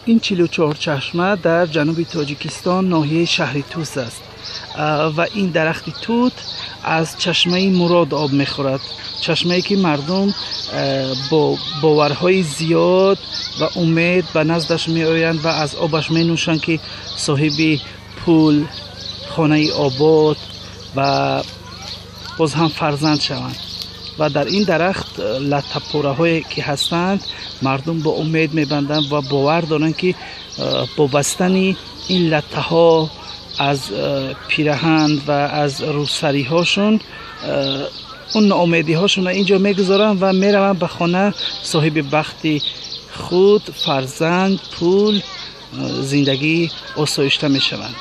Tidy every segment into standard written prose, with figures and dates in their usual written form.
Ин 44 чашма дар ҷануби Тоҷикистон, ноҳияи шаҳри Тус аст ва ин дарахти тут аз чашмаи Мурод об мехӯрад. Чашмае ки мардум бо боварҳои зиёд ва умед ба наздаш меоянд ва аз обаш менӯшанд, ки соҳиби пул, хонаи обод ва боз ҳам фарзанд шаванд. Ва дар ин дарахт латтапораҳое ки ҳастанд, мардум бо умед мебанданд ва бовар доранд, ки бо бастани ин латтаҳо аз пираҳан ва аз рӯсариҳошон он ноумедиҳошонро инҷо мегузоранд ва мераванд ба хона, соҳиби бахти худ, фарзанд, пул, зиндагӣ осоишта мешаванд.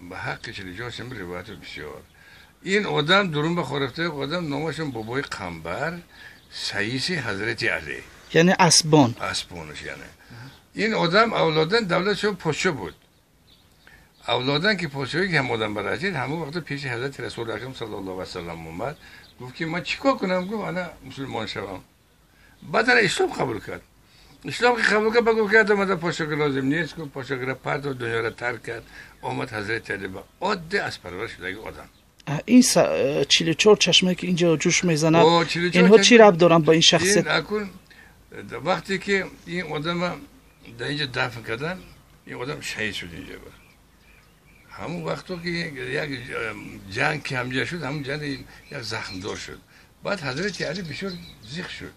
Ба ҳаққи 44 чашма ривояту бисёр. Ин одам дурун ба хор рафта, одам номашон Бобои Қамбар, саиси Ҳазрати Алӣ. Яъне асбон. Асбонаш. Яъне ин одам авлодан давлатшо подшо буд. Авлодан ки подшоҳӣ ки ҳам одам барасид, ҳамон вақто пеши Ҳазрати Расули Акрам саллаллоҳу алайҳи васаллам омад, гуфт ки ман чӣ кор кунам, гуфт, ана мусулмон шавам. Баъд ана ислом қабул кард. Ислом ки қабул кард, ба гуфт ки омада подшоҳӣ лозим нест, гуфт, подшоҳиро партофт, дунёро тарк кард, омад Ҳазрати Алӣ ба оддӣ аз парвар шудаги одам. Ин 44 чашмае ки инҷо ҷӯш мезанад, инҳо чӣ рабт доранд бо ин шахсият? Акун вақте ки ин одама дар инҷо дафн кардан, ин одам шаҳид шуд инҷо. Ҳамон вақто ки як ҷанг ки ҳамҷа шуд, ҳамон ҷанг як захмдор шуд. Баъд Ҳазрати Алӣ бисёр зиқ шуд,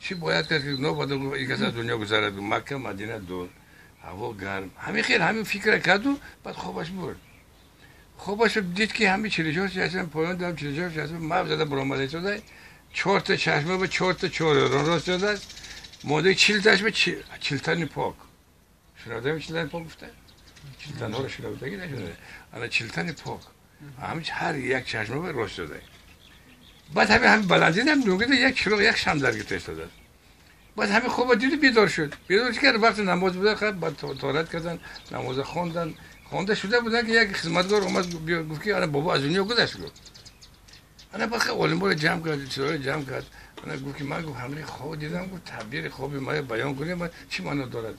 чӣ бояд кард, ки нобада ин кас аз дунё гузарад, Макка Мадина дур, ҳаво гарм. Ҳамин хел ҳамин фикра карду баъд хобаш бурд. Хобаш дид ки ҳамин 44 чашма поён дам, 44 чашма мав зада баромада истода, чорта чашма ба чорта чорёрон рост додааст, модаи 40 чашма чилтани пок. Шунавдами чилтани пок гуфта? Чилтанҳоро шунавдаги нашунавда? Ана чилтани пок ҳамин ҳар як чашма ба рост дода. Баъд ҳамин баландидам нугида як чироғ, як шамдар гирифта истодааст. Баъд ҳамин хоба диду бедор шуд. Бедор шуд, вақти намоз буда, баъд тоҳорат кардан, намоза хондан. Хонда шуда будан ки як хизматгор омад, гуфт ки ана бобо аз дунё гузашт, гуфт. Ана баъд олиморо ҷамъ кард, чизоро ҷамъ кард. Ана гуфт ки ман, гуфт, ҳамин хоб дидам, гуфт, таъбири хоби мая баён кунем, чӣ маъно дорад?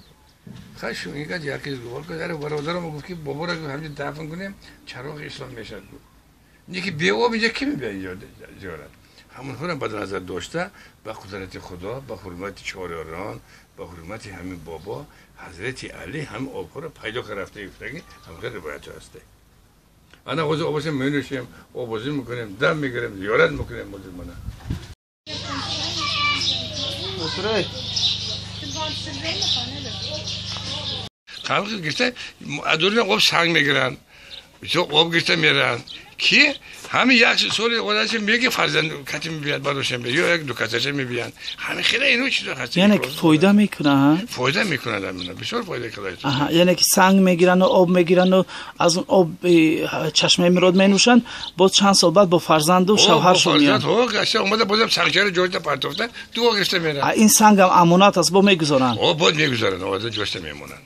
Хай шу инкад якез гуфт, аре бародарам, гуфт, ки боборо, гуфт, ҳамин дафн кунем, чароғи ислом мешавад, гуфт. Не ки беоб инҷа ки мебиёд инҷо зиёрат? Ҳамонҳоро ба назар дошта, ба қудрати Худо, ба ҳурмати чорёрон, ба ҳурмати ҳамин бобо, Ҳазрати Алӣ ҳамин обҳоро пайдо кард, рафта гуфтаги ҳамин ривоятҳо ҳасте. Ана ҳозир обоша менӯшем, обозӣ мекунем, дам мегирем, зиёрат мекунем мусулмона. Қамқи гирифта адурина об санг мегиранд, об гирифта меранд, ки ҳамин як соли одаси меги фарзанд кати мебияд, бароша ё як дукаташа мебиянд. Ҳамин хеле ино чизо ҳаст. Яъне ки фоида мекунад? Фоида мекунад, ҳамина бисёр фоида кардааст. Яъне ки санг мегирану об мегирану аз он об чашмаи Мурод менӯшанд, боз чанд сол баъд бо фарзанду шавҳаршон меянд. Гашта омада, бозам сангчаро ҷойта партофта, дуо гирифта меранд. Ин сангам амонат аст, бо мегузоранд? Боз мегузоранд, оварда ҷошта мемонанд.